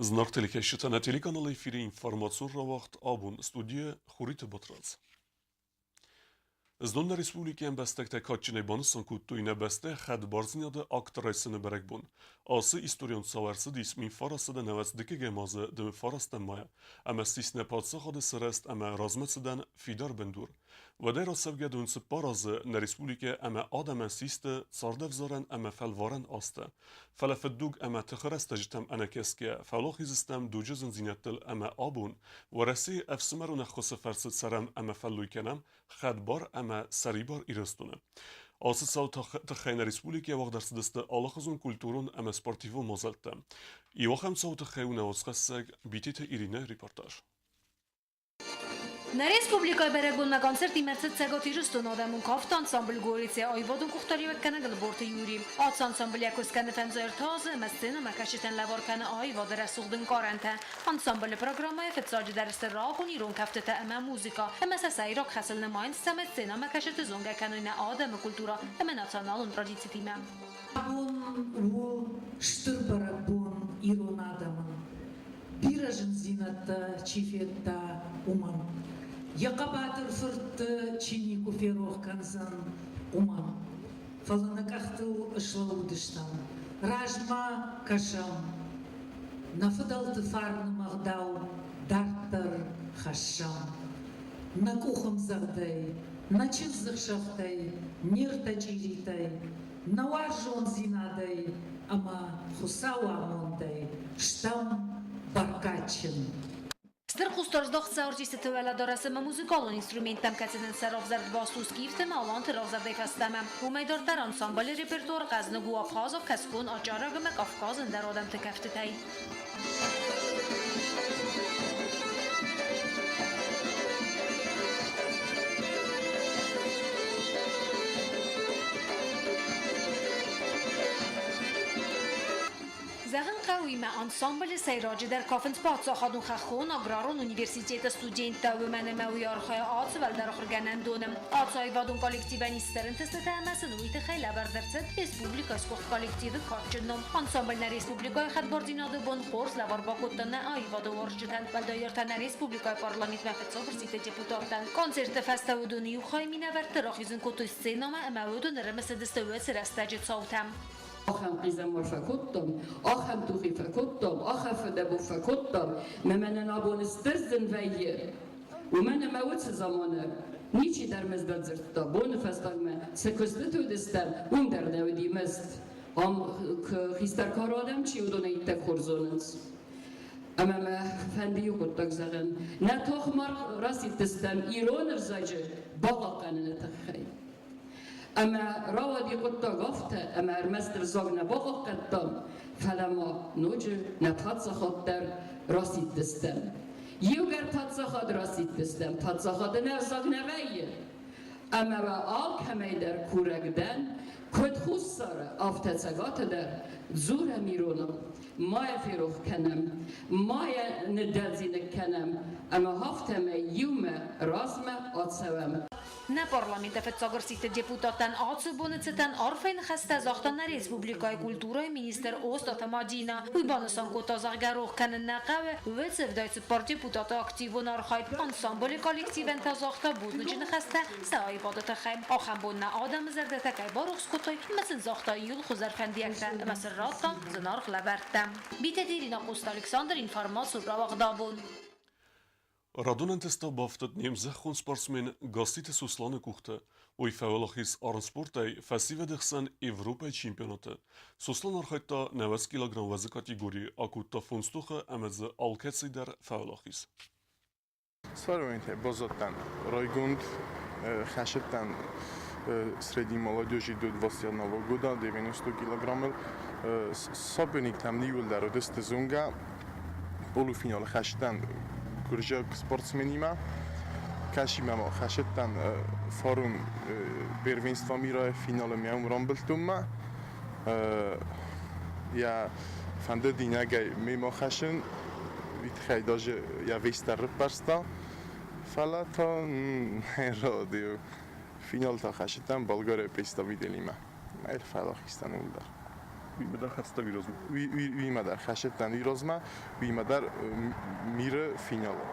Зынаргъ телекӕсджытӕ, нӕ телеканалы эфиры информацион рауагъд абон студийӕ Хуриты Батрадз. Знон нӕ республикӕйы ӕмбӕстӕгтӕ кадджынӕй банысан кодтой нӕ бӕстӕ хӕдбардзинады акт райсыны бӕрӕгбон. Ацы историон цау ӕрцыдис 1995 азы 9 майы ӕмӕ ссис нӕ паддзахады сырӕзт ӕмӕ размӕцыдӕн фидар бындур. Уӕдӕй рацӕугӕ дон 4 азы нӕ республикӕ ӕмӕ адӕмӕн систы цардӕвзарӕн ӕмӕ фӕлварӕн азтӕ. Фӕлӕ фыддуг ӕмӕ тыхы рӕстӕджытӕм ӕнӕкӕсгӕ, фӕлохизыстӕм дуджы зындзинӕдтыл ӕмӕ абон Уӕрӕсейы ӕфсымӕрон ӕххуысы фӕрцы цӕрӕм ӕмӕ фӕллой кӕнӕм хӕдбар ӕмӕ сӕрибар Ирыстоны. Ацы цау тыххӕй нӕ республикӕйы уагъд ӕрцыдысты алыхуызон культурон ӕмӕ спортивон мадзӕлттӕ. Иу ахӕм цауы тыххӕй у нӕ уацхӕссӕг Битеты Иринӕйы репортаж. Нӕ республикӕйы бӕрӕгбонмӕ концертимӕ ӕрцыд Цӕгат Ирыстоны адӕмон кафты ансамбль Горец-йы аивадон къухдариуӕггӕнӕг Ӕлборты Юри. Ацы ансамбль йӕ куыст кӕны фӕндзай ӕртӕ азы ӕмӕ сценӕмӕкӕсджытӕн лӕвар кӕны аивады рӕсугъд ӕнкъарӕнтӕ. Ансамблы программӕйы фыццаджыдӕр сты рагон ирон кӕфтытӕ ӕмӕ музыкӕ, ӕмӕ сӕ сӕйраг хӕсыл нымайынц, цӕмӕй сценӕмӕкӕсджыты зонгӕ кӕной нӕ адӕмы культурӕ ӕмӕ националон традицитимӕ. Абон у стыр бӕрӕгбон ирон адӕмӕн. Бирӕ зындзинӕдтӕ чи федта, уымӕн. Йӕ хъӕбатыр фыртты чи никуы ферох кӕндзӕн, уымӕн. Фӕлӕ нӕ къӕхтыл слӕууыдыстӕм, размӕ кӕсӕм. Нӕ фыдӕлты фарны ӕгъдау дарддӕр хӕссӕм. Нӕ къухӕмдзӕгъдӕй, нӕ чындзыхсӕвтӕй, не ртӕ чъиритӕй, нӕ уарзондзинадӕй ӕмӕ Хуыцауы амондӕй стӕм бӕркадджын. Стыр хъусдард артистыты уӕлӕдарӕс ӕмӕ музыкалон инструменттӕм, кӕцытӕн сӕ равзӕрд баст у скифты ӕмӕ аланты равзӕрдӕй фӕстӕмӕ. Уымӕй дарддӕр ансамблы репертуар хъӕзныг у абхазаг, кӕсгон, ачъараг ӕмӕ Кавказы ӕндӕр адӕмты кӕфтытӕй. Зӕгъын хъӕуы, ӕмӕ ансамблы сӕйраджыдӕр кафынц паддзахадон хӕххон аграрон университеты студенттӕ, уымӕн ӕмӕ уый архайы ацы уӕлдӕр ахуыргӕнӕндоны. Ацы аивадон коллективӕн ис цӕрынтыстытӕ ӕмӕ сын уый тыххӕй лӕвӕрд ӕрцыд республикӕйы сгуыхт коллективы кадджын ном. Ансамбль нӕ республикӕйы хӕдбардзинады бон хорз лӕвар бакодта нӕ аивады уарзджытӕн, уӕлдайдӕр та нӕ республикӕйы парламентмӕ фыццаг рцыды депутаттӕн. Концерты фӕстӕ уыдон иу хай минӕвӕртты рахизын кодтой сценӕмӕ ӕмӕ уыдон ӕрымысыдысты уыцы рӕстӕджы цаутӕм. Ахӕм хъизӕмар фӕкодтам, ахӕм тухи фӕкодтам, ахӕм фыдӕбон фӕкодтам, мӕ мӕнӕн абон стыр зын вӕййы. Уымӕн ӕмӕ уыцы заманы ничи дӕр мыздыл дзырдта, боны фӕстагмӕ цы куыстыты уыдыстӕм, уым дӕр нӕ уыди мызд. Ам хистӕр кары адӕм чи, уыдон иттӕг хорз зонынц. Ӕмӕ мӕ фӕнды иу хъуыддаг зӕгъын. Нӕ тохмар расидтыстӕм ирон ӕвзаджы бахъахъхъӕныны тыххӕй. Ӕмӕ рауади хъуыддаг афтӕ, ӕмӕ ӕрмӕст ӕвзаг нӕ бахъахъхъӕдтам, фӕлӕ ма ноджы нӕ паддзахад дӕр расидтыстӕм. Иугӕр паддзахад расидтыстӕм, паддзахады нӕ ӕвзаг нӕ вӕййы. Ӕмӕ уӕ алкӕмӕй дӕр курӕг дӕн, куыд Хуссары, афтӕ Цӕгаты дӕр дзурӕм ироныл, ма йӕ ферох кӕнӕм, ма йӕ ныддӕлдзиныг кӕнӕм ӕмӕ афтӕмӕй иумӕ размӕ ацӕуӕм. Нӕ парламенты фыццаг ӕрсидты депутаттӕн ацы боны цытӕн арфӕйы ныхӕстӕ загъта нӕ республикӕйы культурӕйы министр Остъаты Мадинӕ. Уый банысан кодта, зӕгъгӕ, рох кӕнын нӕ хъӕуы, УФ-ы депутаты активон архайд ансамблы коллективӕн та загъта бузныджы ныхӕстӕ сӕ аивады тыххӕй. Ахӕм бон нӕ адӕмы зӕрдӕтӕ кӕй барухс кодтой ӕмӕ сын загъта иууыл хуыздӕр фӕндиӕгтӕ ӕмӕ сын радта зынаргъ лӕвӕрттӕ. Битеты Ирина Къоста, Александр, информацион рауагъдабон. Радон ӕнтыстыл бафтыд не мзӕххон спортсмен Гасситы Сосланы къухты. Уый фӕуӕлахиз армспортӕй фӕсивӕды хсӕн Европӕйы чемпионаты. Сослан архайдта 90 килограмм уӕзы категорийы, акодта фондз тохы ӕмӕ дзы алкӕцыйы дӕр фӕуӕлахиз. Соревнованиятӕ баззадтӕн райгонд, хӕсыдтӕн среди молодежи до 21 года 90 килограммыл. Соперниктӕм иууылдӕр уыдысты зонгӕ, полуфиналы хӕстӕн гуырдзиаг спортсменимӕ, кӕсимӕ ма хӕсыдтӕн фарон первенство мира финалы мӕ уым рамбылдтон мӕ. Йӕ фӕндыд инӕгӕй мемӕ хӕсын, уый тыххӕй даже йӕ вес дӕр рыппӕрста. Фӕлӕ та радио финал та хӕсыдтӕн Болгарийы представителимӕ. Фӕлӕ хистӕн уым дӕр. Уыимӕ дӕр хӕцыдтӕ уый размӕ? Уыимӕ дӕр хӕцыдтӕн уый размӕ, уыимӕ дӕр миры финалы.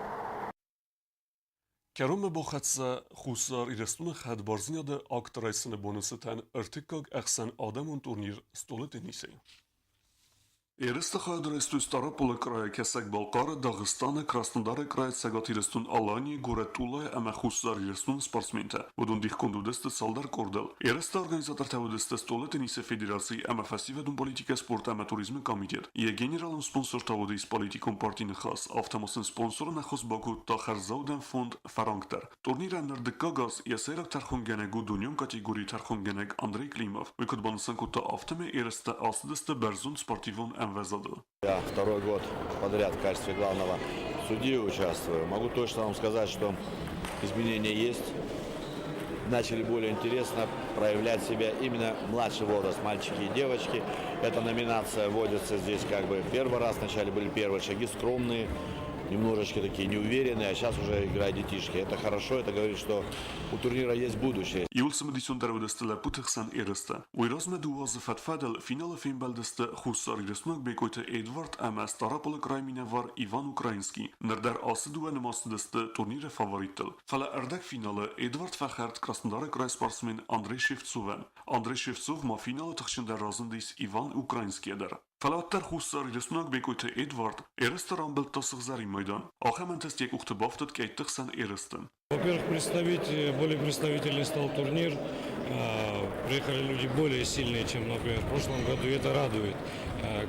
Кӕронмӕ бахӕццӕ Хуссар Ирыстоны хӕдбардзинады акт райсыны боны цытӕн ӕртыккаг ӕхсӕнадӕмон турнир стъолы теннисӕй. Ерысты хайад райстой Стъараполы крайы Кӕсӕг-Балхъары, Дагъистаны, Краснодары крайы, Цӕгат Ирыстон-Аланийы, горӕт Тулайы ӕмӕ Хуссар Ирыстоны спортсментӕ. Уыдон дихгонд уыдысты цалдӕр къордыл. Ерысты организатортӕ уыдысты стъолы теннисы федерацийы ӕмӕ фӕсивӕдон политикӕ, спорт ӕмӕ туризмы комитет. Йӕ генералон спонсор та уыдис политикон парти Ныхас, афтӕ ма сын спонсоры ӕххуыс бакодта хӕрзаудӕн фонд Фӕранк дӕр. Турнирӕн ныр дыккаг аз йӕ сӕйраг тӕрхонгӕнӕг у дунеон категорийы тӕрхонгӕнӕг Андрей Климов. Уый куыд банысан кодта, афтӕмӕй ерыстӕ ацыдысты бӕрзонд спортивон ӕмвӕзадыл. Я второй год подряд в качестве главного судьи участвую. Могу точно вам сказать, что изменения есть. Начали более интересно проявлять себя именно младший возраст, мальчики и девочки. Эта номинация вводится здесь как бы первый раз. Вначале были первые шаги скромные, немножечко такие неуверенные, а сейчас уже играют детишки. Это хорошо, это говорит, что у турнира есть будущее. Иууыл цымыдисондӕр уыдысты лӕппуты хсӕн ерыстӕ. Уый размӕ дыууӕ азы фӕд-фӕдыл финалы фембӕлдысты Хуссар Ирыстонаг Бекъойты Эдвард ӕмӕ Стъараполы крайы минӕвар Иван Украинский. Ныр дӕр ацы дыууӕ нымад цыдысты турниры фавориттыл. Фӕлӕ ӕрдӕгфиналы Эдвард фӕхӕрд Краснодары крайы спортсмен Андрей Шевцовӕн. Андрей Шевцов ма финалы тыхджындӕр разындис Иван Украинскийӕ дӕр. Фӕлӕ уӕддӕр Хуссар Ирыстонаг Бекъойты Эдвард ерысты рамбылдта сыгъзӕрин майдан. Ахӕм ӕнтыст йӕ къухты бафтыд къӕйтты хсӕн ерысты. Во-первых, представить, более представительный стал турнир. Приехали люди более сильные, чем, например, в прошлом году, и это радует.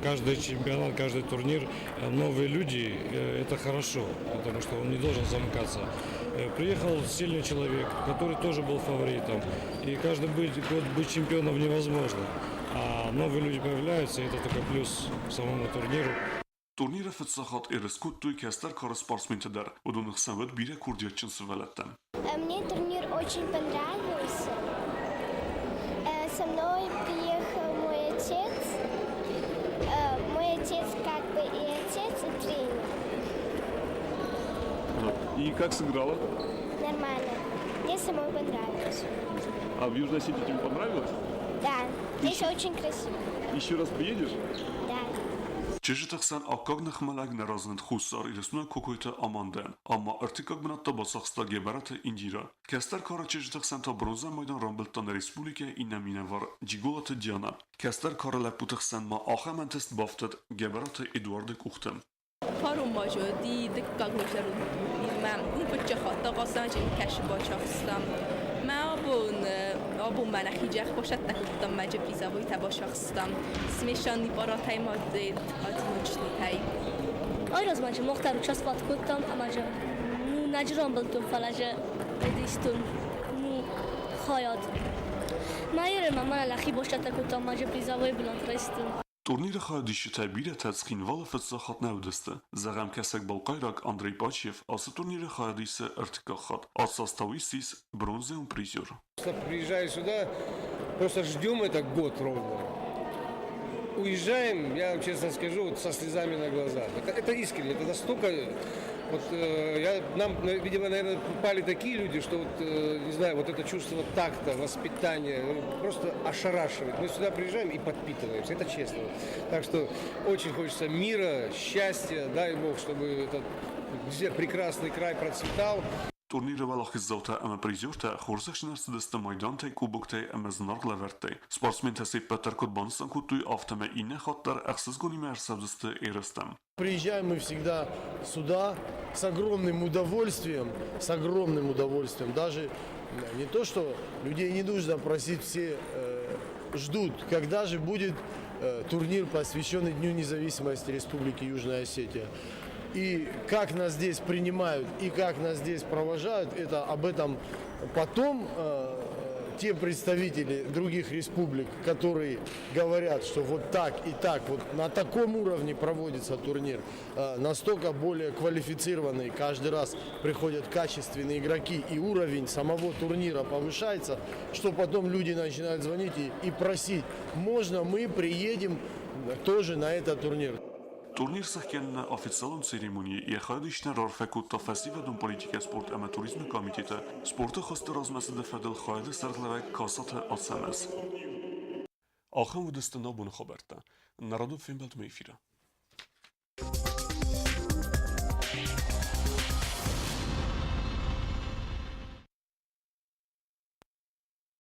Каждый чемпионат, каждый турнир, новые люди, это хорошо, потому что он не должен замыкаться. Приехал сильный человек, который тоже был фаворитом. И каждый год быть чемпионом невозможно. А новые люди появляются, и это только плюс самому турниру. Турниры фыццаг хатт ерыс кодтой кӕстӕр кары спортсментӕ дӕр. Уыдоны хсӕн уыд бирӕ курдиатджын сывӕллӕттӕ. Мне турнир очень понравился. Со мной приехал мой отец. Мой отец как бы и отец, и тренер. И как сыграла? Нормально. Мне самой понравилось. А в Южной Осетии тебе понравилось? Да, здесь очень красиво. Еще раз приедешь? Да. Чызджыты хсӕн аккаг ныхмӕлӕг нӕ разынд Хуссар Ирыстоны Кокойты Амандӕн, ӕмӕ ӕртыккаг бынат та бацахста Гӕбӕраты Индирӕ. Кӕстӕр кары чызджыты хсӕн та бронзӕ майдан рамбылдта нӕ республикӕйы иннӕ минӕвар Джиголаты Дианӕ. Кӕстӕр кары лӕппуты хсӕн ма ахӕм ӕнтыст бафтыд Гӕбӕраты Эдуарды къухты. Паромажоди дыккаг лозӕрудмӕ кӕсы бачахстам. Мӕ абон абон мӕ нӕхи джӕх башаттакуттам мӕ призовой башахстам. Смешанный паратай мадет одиночный. Айразма Мохтар участвовать ама ну наджрам был фалажа эдистун ну хаят. Майрема мала хибошатакуттам мажа призовой булант райстун. Турниры хайадисджытӕ бирӕтӕ Цхинвалы фыццаг хатт нӕ уыдысты. Зӕгъӕм, кӕсӕг-балхъайраг Андрей Пачев ацы турниры хайад исы ӕртыккаг хатт. Ацы аз та уый ссис бронзӕйон призер. Приезжаю сюда, просто ждем это год ровно. Уезжаем, я вам честно скажу, вот со слезами на глазах. Это искренне, это настолько... Вот, нам, видимо, наверное, попали такие люди, что, вот, не знаю, вот это чувство такта, воспитания просто ошарашивает. Мы сюда приезжаем и подпитываемся, это честно. Так что очень хочется мира, счастья, дай Бог, чтобы этот прекрасный край процветал. Турниры уӕлахиздзаутӕ ӕмӕ призертӕ хорзӕхджын ӕрцыдысты майдантӕй, кубоктӕй ӕмӕ зынаргъ лӕвӕрттӕй. Спортсментӕ се ппӕт дӕр куыд банысан кодтой, афтӕмӕй иннӕ хатт дӕр ӕхсызгонимӕ ӕрцӕудзысты ерыстӕм. Приезжаем мы всегда сюда с огромным удовольствием, с огромным удовольствием. Даже не то, что людей не нужно просить, все ждут, когда же будет турнир, посвященный Дню независимости Республики Южная Осетия. И как нас здесь принимают, и как нас здесь провожают, это об этом потом те представители других республик, которые говорят, что вот так и так, вот на таком уровне проводится турнир, настолько более квалифицированные, каждый раз приходят качественные игроки, и уровень самого турнира повышается, что потом люди начинают звонить и просить, можно мы приедем тоже на этот турнир. Турнир сӕхгӕныны официалон церемонийы йӕ хайадисджытӕн раарфӕ кодта фӕсивӕдон политикӕ, спорт ӕмӕ туризмы комитеты спорты хуызты размӕцыды фӕдыл хайады сӕргълӕууӕг Касаты Ацӕмӕз. Ахӕм уыдысты нӕ абоны хабӕрттӕ. Нӕ радон фембӕлдмӕ эфиры.